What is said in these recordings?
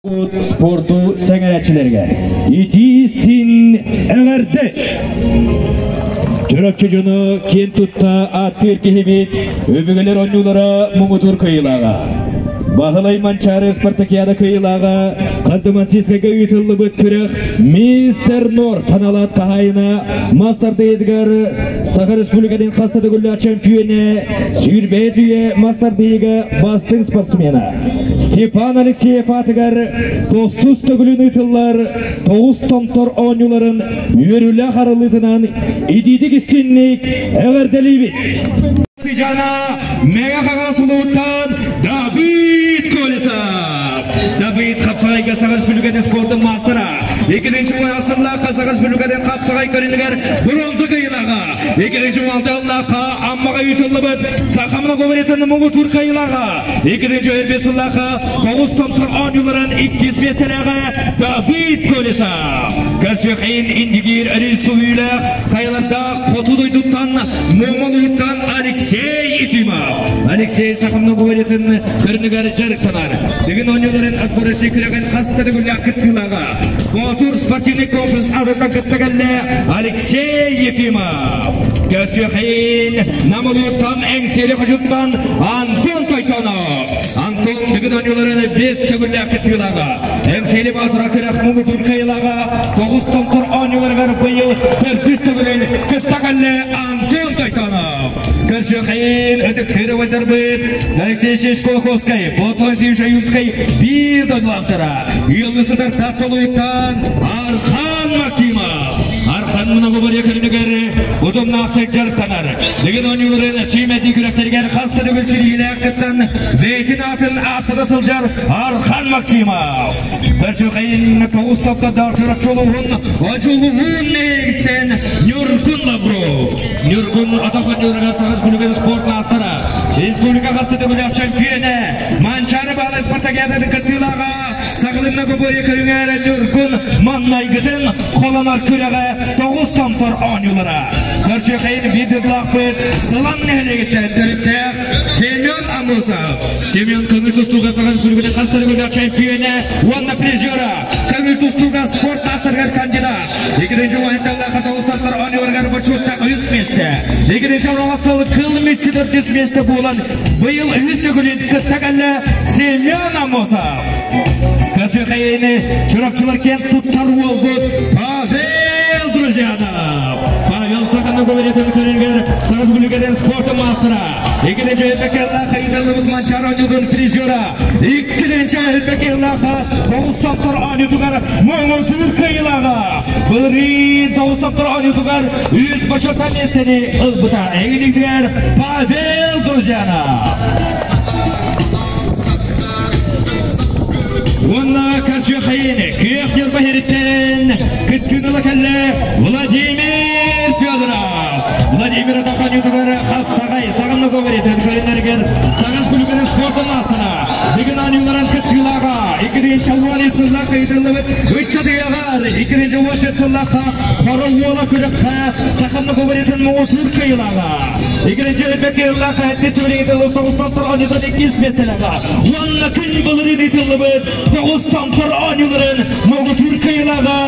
Спорту сэҥээрээччилэригэр итии-истиҥ эҕэрдэ! Чурапчы дьоно киэн тутта ааттыыр киһибит өбүгэлэр оонньуулара муҥутуур кыайыылааҕа. Баһылай Манчаары спартакиада кыайыылааҕа Ханты-Мансийскайга ыытыллыбыт күрэх Мистер Нор ханалаат хаһаайына мастардыйытыгар Саха Республикатын хаста төгүллээх чөмпүйүөнэ, сүүрбэһис үйэ мастардыйыга бастыҥ спортсмена. Степан Алексеев аатыгар тохсус төгүлүн ыытыллар тоҕус томтор оонньууларын үөрүүлээх арыллыытынан итиитик истинник эҕэрдэлиибит! Сыдьаана Мэҥэ Хаҥалас улууһуттан Давид Колесов! Давид хапсаҕайга Саха Республикатын спордун маастара, иккитинчи сыллаахха Саха Республикатын хапсаҕай көрүҥүгэр бронза кыайыылааҕа, иккитинчи алталлаахха Аммаҕа ыытыллыбыт Саха многоборьетын муҥутуур кыайыылааҕа, Иккитинчи өлбүт сыллаахха тоҕус томтор оонньууларын иккис миэстэлээҕэ Давид Колесов. Көрсүөххин Индигиир рисуүүлээх хайалардаах хоту дойдуттан Муомалууттан Алексей Ефимов. Алексей Сахамна губаритын көрүнүгэр дьарыктанар. Дыгын оонньууларын отборочный күрэҕин хас да төгүллээх кыттыылааҕа. Боотур спортивный комплекс адыттан кытта кэллэ Алексей Ефимов. Көрсүөххин Намылууттан Эҥсиэли хочуттан Антон Тойтонов. Антон бүгүн оонньууларын бес төгүллээх кыттыылааҕа. Эҥсиэли баасыра күрэх муҥутуур кыайыылааҕа тоҕус томтор оонньууларыгар быйыл төрдүс төгүлүн кытта кэллэ Антон Тойтонов. Көрсүөххин ытыктыыр убайдарбыт Алексей Шишкоховскай, Платон Симшаюнскай биир дойдулаахтара. Ыаллыы сытар Тапталуйуттан Архан Максимов. Архан многоборье көрүнүгэр утумнаахтык дьарыктанар. Дыгын оонньууларын сүүмэрдии күрэхтэригэр хас да төгүл ситиһиилээх кыттан бэйэтин аатын ааттата сылдьар Архан Максимов. Көрсүөххайын тоҕус топтордоох Чурапчы улууһун Одьулуһуун нэһилиэгиттэн Ньургун Лавров. Ньургун атах оонньууларыгар Саха Республикатын спорт маастара, республика хас да төгүллээх чөмпүйүөнэ, Манчаары Баһылай спартакиадатын кыттыылааҕа Саҕалынна Гоборье көрүҥэр Ньургун маннайгытын холонор күрэҕэ тоҕус томтор оонньуулара. Көрсүөххайын биир дойдулаахпыт Сылаҥ нэһилиэгиттэн төрүттээх Семен Аммосов. Семен көҥүл тустууга Саха Республикатын хас да төгүллээх чемпиона уонна призера, көҥүл тустууга спорт маастарыгар кандидат. Екінші уһайталлаах тоҕустартар оонньууларыгар бочуоттаах үс миэстэ. Екінші сыл кыл мүччү төрдүс миэстэ буолан быйыл үһүс төгүлүн кытта кэллэ Семен Аммосов. Көсүхэйини Чурапчылар кент туттар уолбут Павел Друзьянов. Павел Саханы көбүлетин көрүнгер Саҕас бүлүгеден спорт маастара. Иккинчи Өйбекеллаха ыытыллыбыт Манчаары оонньуутун призера. Иккинчи Өйбекеллаха тоҕус топтор оонньуутугар муҥутуур кыайыылааҕа. Былырыын тоҕус топтор оонньуутугар үс бочуоттаах миэстэни ылбыта. Эҥинигэр Павел Друзьянов. Уонна көрсүөххэйин күөх ньурба иһириттэн кыттыыны ыла кэллэ Владимир Федоров. Владимир Атаханютугар хапсаҕай саҕанна говорит көрүннэригэр саҕас күлүгүнэн спортун маастара бүгүн оонньууларын кыттыылааҕа иккитинчи уон сыллаах ыытыллыбыт ыччат ыйаҕар иккитинчи уон төрт сыллаахха хоро уола күрэххэ сахамна говоритын муҥутуур кыайыылааҕа иккитинчи өлбөт кыайыылаахха эппит түбүлүгүтэ тоҕустан оонньуутун иккис миэстэлээҕэ уонна күн былырыын ыытыллыбыт тоҕус томтор оонньууларын муҥутуур кыайыылааҕа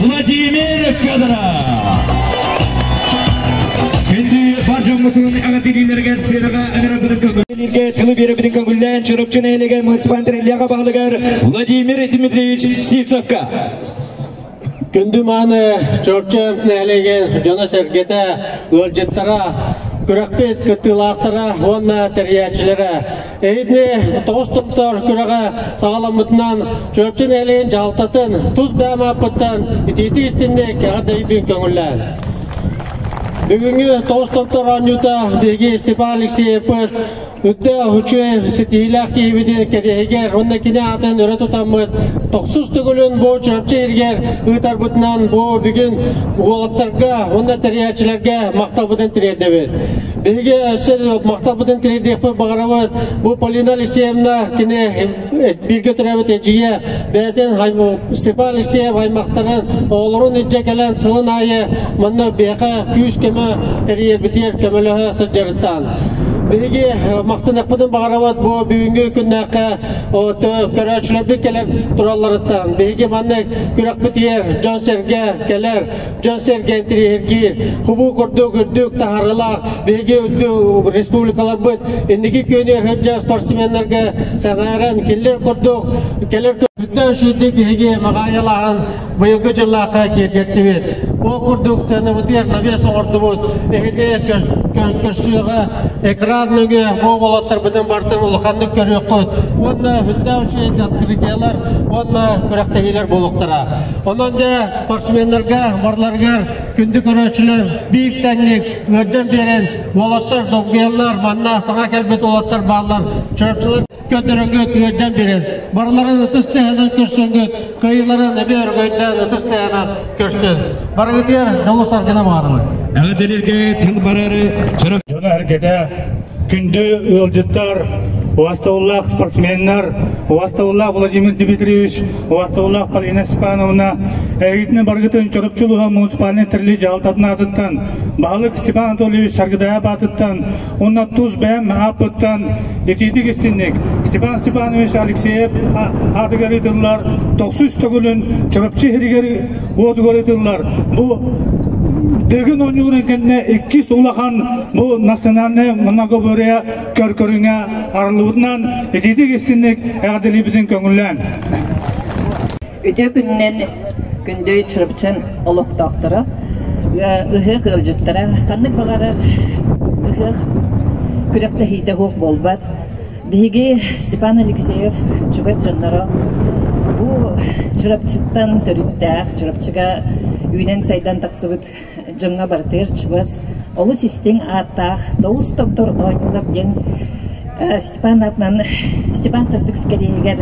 Владимир Федоров. Күндү бар дьоммутун эҕэрдэлиилэригэр сыанаҕа ыҥырарбытын көҥүллүүргэ тылы биэрэбитин көҥүллээн Чурапчы нэһилиэгэ муниципальный тэриллиэҕэ баһылыгар Владимир Дмитриевич Сивцевка. Күндү мааны Чурапчы нэһилиэгин дьоно-сэргэтэ, ыалдьыттара, күрэхпит кыттыылаахтара уонна тэрийээччилэрэ Эһигини тоҕус топтор күрэҕэ саҕаламмытынан Чурапчы нэһилиэгин дьаһалтатын тус бэйэм ааппыттан итиитик истинник эҕэрдэйбин көҥүллээн. Бүгүҥҥү тоҕус топтор оонньуута биһиги Степан Алексеевпыт үрдээх үчүгэй ситиһиилээх киһибитин кэриэһигэр уонна кини аатын өрө тутаммыт тохсус төгүлүн бу Чурапчы иһигэр ыытарбытынан бу бүгүн уолаттарга уонна тэрийээччилэргэ махталбытын тириэрдэбит. Биһиги өссө махталбытын тириэрдиэхпит баҕарабыт. Бу Полина Алексеевна кини бииргэ төрөөбүт эдьиийэ бэйэтин Степан Алексеев аймахтарын оҕолорун илдьэ кэлэн сылын аайы манна биһиэхэ күүс-көмө тэрийэрбитигэр көмөлөһө сылдьарыттан. Биһиги махтаныахпытын баҕарабыт бу бүгүҥҥү күннээххэ көрөөччүлэрбит кэлэр туралларыттан. Биһиги маннык күрэхпитигэр дьон-сэргэ кэлэр, дьон-сэргэ интириэһиргиир. Хубуу курдук үрдүк таһаарыылаах биһиги үрдүк республикаларбыт инники күөнүгэр сылдьар спортсменнарга сэҥээрэн кинилэр курдук кэлэр Бүтэ үчүгэйдик биһиги маҕаайалааһын быйылгы дьыллаахха киэргэттибит. Ол курдук сценабытыгар навес оҥордубут. Эһиги көрсүөҕэ экран нөҥүө бу уолаттарбытын барытын улаханнык көрүөххүт. Уонна үрдээх үчүгэй открытиелар уонна күрэхтэһиилэр буолуохтара. Онон дьэ спортсменнарга барыларыгар күндү көрөөччүлэр биир тэҥник ыалдьан биэрэн уолаттар долгуйаллар, манна саҥа кэлбит уолаттар бааллар. Чурапчылар көрдөрөнгөт ыалдьан биэрэн, барыларын ытыс тыаһынан көрсөнгөт, кыайыыларын эбэ өргөйдөөн ытыс тыаһынан көрсөн. Барыгытыгар дьолу саргына баҕарабын. Эҕэрдэлэргэ тыл барары Чурап Дьоно эргэтэ, күндү ыалдьыттар, убастабыллаах спортсменнар, убастабыллаах Владимир Дмитриевич, убастабыллаах Полина Степановна, эһигитинэ барыгытын Чурапчы улууһа муниципальнай тэрилии дьаһалтатын аатыттан, баһылык Степан Анатольевич Саргыдаев аатыттан уонна тус бэйэм ааппыттан итиитик истинник Степан Степанович Алексеев аатыгар ыытыллар тохсус төгүлүн Чурапчы иһигэр уотугар ыытыллар. Бу Дыгын оонньууларын кэннэ иккис улахан бу национальный многоборье көркөрүҥэ арыллыбытынан итиитик истинник эҕэрдэлиибитин көҥүллээн. Үтүө күнүнэн күндү Чурапчы олохтоохторо, ыһыах ыалдьыттара, ханнык баҕарар ыһыах күрэхтэһиитэ суох буолбат. Биһиги Степан Алексеев чугас дьонноро бу Чурапчыттан төрүттээх, Чурапчыга үүнэн-сайдан тахсыбыт дьоҥҥо барытыгар чугас, олус истиҥ ааттаах Тоҕус томтор оонньуулар диэн Степан аатынан Степан Сырдык кэриэһигэр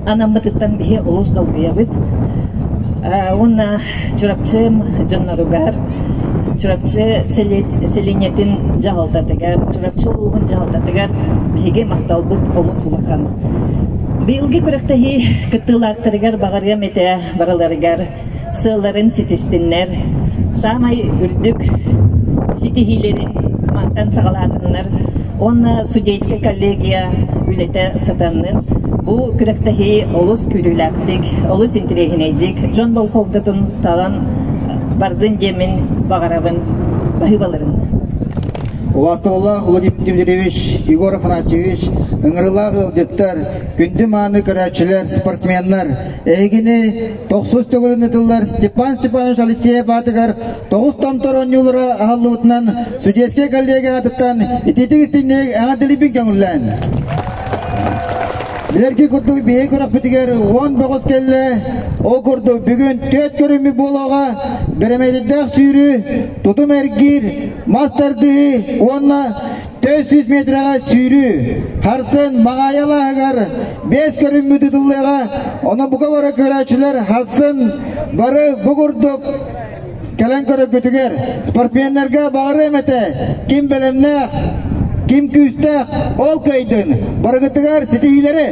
анаммытыттан биһи олус долгуйабыт. Уонна Чурапчым дьонноругар, Чурапчы сэлиэнньэтин дьаһалтатыгар, Чурапчы улууһун дьаһалтатыгар биһиги махталбыт олус улахан. Быйылгы күрэхтэһии кыттыылаахтарыгар баҕарыам этэ барыларыгар сыалларын ситистиннэр, саамай үрдүк ситиһиилэрин мантан саҕалаатыннар уонна судейскай коллегия үлэтэ сатаннын. Бу күрэхтэһии олус күүрүүлээхтик, олус интэриэһинэйдик, дьон болҕомтотун талан бардын диэммин баҕарабын. Баһыыбаларын. Убаастабыллаах Владимир Дмитриевич, Егор Афанасьевич, ыҥырыылаах ыалдьыттар, күндү мааны көрөөччүлэр, спортсменнар, эһигини тохсус төгүлүн ытыллар Степан Степанович Алексеев аатыгар тоҕус томтор оонньуулара аһыллыбытынан судейскай коллегия аатыттан итиитик истиҥник эҕэрдэлиибин көҥүллээн. Билэрги курдук биһиги күрэхпитигэр уон бөҕөс кэллэ. Ол курдук бүгүн түөрт көрүҥмүт буолуоҕа бэрэмэдийдээх сүүрүү, тутум эргиир, мас тардыһыы уонна 400 метрэҕэ сүүрүү. Харсын Маҕаайа алааһыгар биэс көрүҥмүт ыытыллыаҕа. Онон бука бары көрөөччүлэр харсын бары бу курдук кэлэн көрөргүтүгэр спортсменнарга баҕарыам этэ ким бэлэмнээх, ким күүстээх ол кыайдын. Барыгытыгар ситиһиилэри!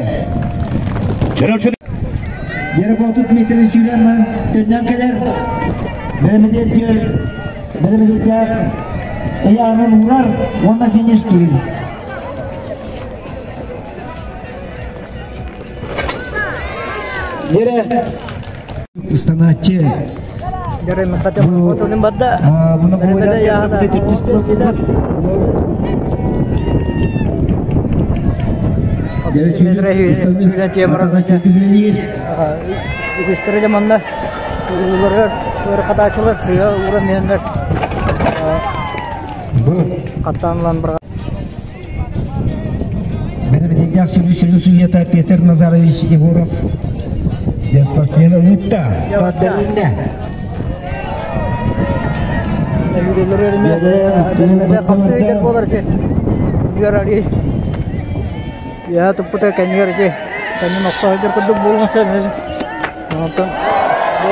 Дереботу Дмитрий сүүрэн баран төннөн кэлэр. Бэрэмэдиэргэ бэрэмэдиэрдээх ыйааһын уурар уонна фиништиир. Дере Ыстанааччы Бұны Үгүстэрэ манна ууларыгар хатааччылар сыа ууран иһэннэр хаттаан ылан бырҕа Бэрэмэдийдээх сүрү судьята Петр Назарович Егоров спортсмен ыытта. Старт бэрилиннэ. Я туппута кэннигэр ити кэннин охсо сылдьар курдук буолуон сөп онтон оо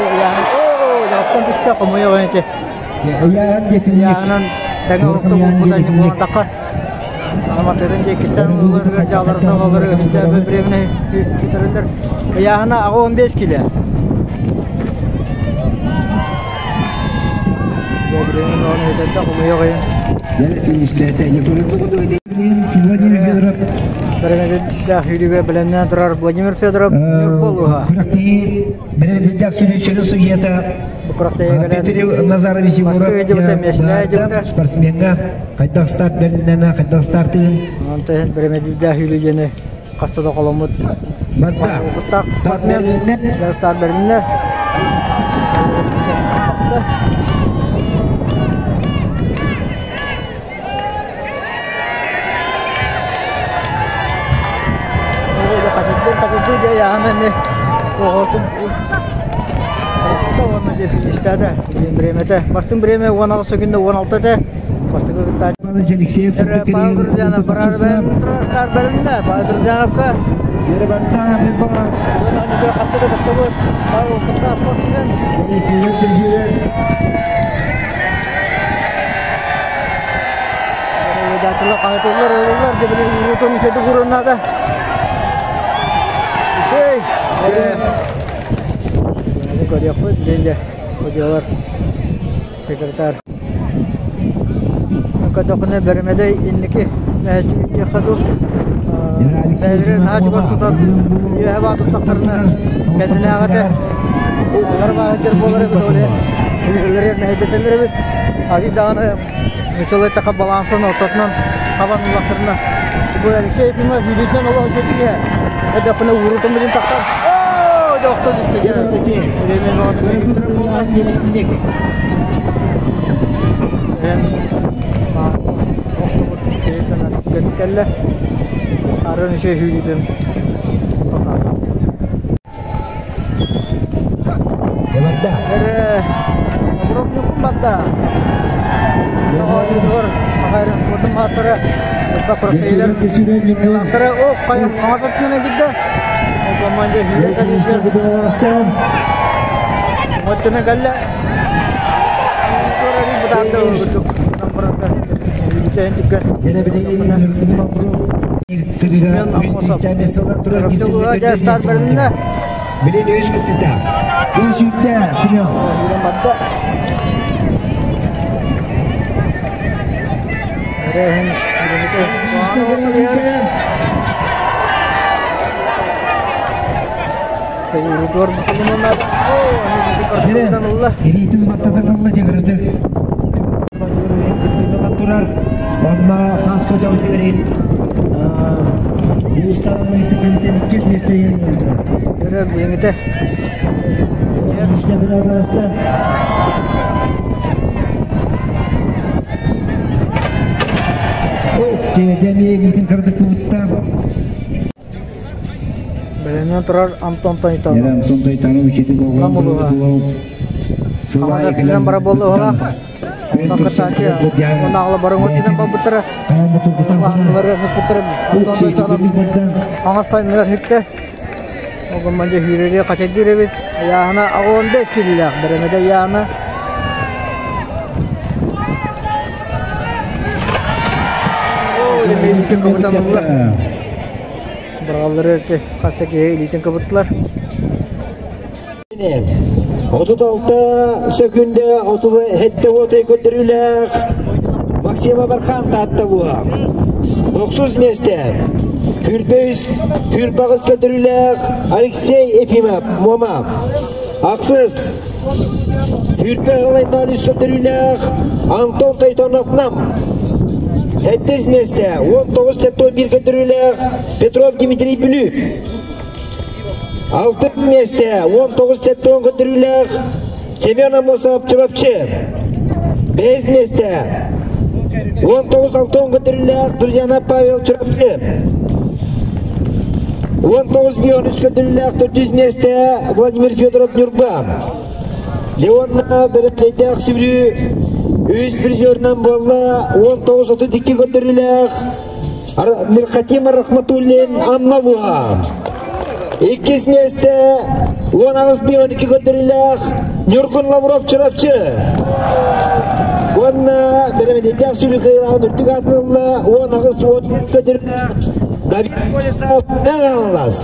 дьахтан түстэ хомуйа ити Ыйаан диэтинник. Ыйаанан тэҥэ орто буолбута буолтахха Аматырын диэкистэн ылларыгар дьааларынан олору временно сүтэрэллэр. Ыйааһына аҕа 15 кило. Временно оны өтөттө хомуйа қойын. Владимир Федоров. Бэрэмэдэйдээх сүүрүүгэ бэлэмнээн турар Владимир Федоров Ньурба улууһа. Күрэхтэһии бэрэмэдэйдээх сүүрүү сүрүн судьуйата Петр Назарович Егоров спортсменга хайдах старт бэрилиннэ, хайдах стартын. Онтон бэрэмэдэйдээх сүүрүү диэни хаста да холоммут. Барда. Старт бэрилиннэ. Старт бэрилиннэ. Бастыҥ бириэмэ 16 секунда 16 этэ. Бастакы кыттааччы Алексеев Павел Друзьянов барар бэриннэ. Павел Друзьяновка. Павел кыттаат спортсмен. Датылар қайтылар, ылылар, деп ұтын үшеді курунада. Эй, көрөкпүт, денде одиолар секретарь. Кадокуна бермеде инники мәчү хаду. Бәлре наачы тутат, яба туттактарына кендине агата. Алар баһадыр болар бит оле. Үлелер мәһдетелер бит. Ади даганы Мичалай тақа балансын ортатынан хабан улақтырына. Бұл Алексей Ефимов үйден олақ жетіге. Әдәпіні ұрытым білін тақтар. О, доқты түсті. Время Кәлле. Арын үше үйден. Батта. Билин өз күттүтэ. Bir сүүттэ, Семен. Иритин баттатанылла тегірді. Турар. Онна таска жауперин. Улустан секретарь кез местеген турар. İşte bir arkadaşlar. Демие митин кырдык кубутта. Беленен турар Антон Тайтанов. Антон Тайтанов ичети болгон. Хамада бара болду ола. Антон кытачы. Оны ағла барын өтінен бабытыры. Антон Тайтанов. Аңа сайынлар хитте. Оған манжа хүрері қача дүребит. Яғына 15 килилях. Беремеде яғына. Илитин кыбытамылар. Бұрғалары өте қаста кеге илитин кыбыттылар. 36 секунда 37 отай көтөрүләк Максима Бархан таттылуа. 9 месте. Хүрбөйс, хүрбағыз көтөрүләк Алексей Ефимов, Мома. Ақсыз. Хүрбе ғалай 03 көтөрүләк Антон Тайтонов нам. 7 месте. 19.1 көтөрүләк Петров Дмитрий Бүлү. 6 месте. 19.10 көтөрүләк Семен Амосов Чурапчы. 5 месте. 19.6 көтөрүләк Друзьяна Павел Чурапчы. 19 миллион көтөрүләк 400 месте Владимир Федоров Нюрба. Леонна Береплейдәк сүрү үз призерінен болла 19.32 көтөрүләк Мирхатим Рахматуллин Аммалуа. 2 месте 19 миллион 2 көтөрүләк Нюргун Лавров Чурапчы. Онна беремедетек сүрү кыйрагын үртүк атылла 19 көтөрүләк Давид Колесов Мегалас.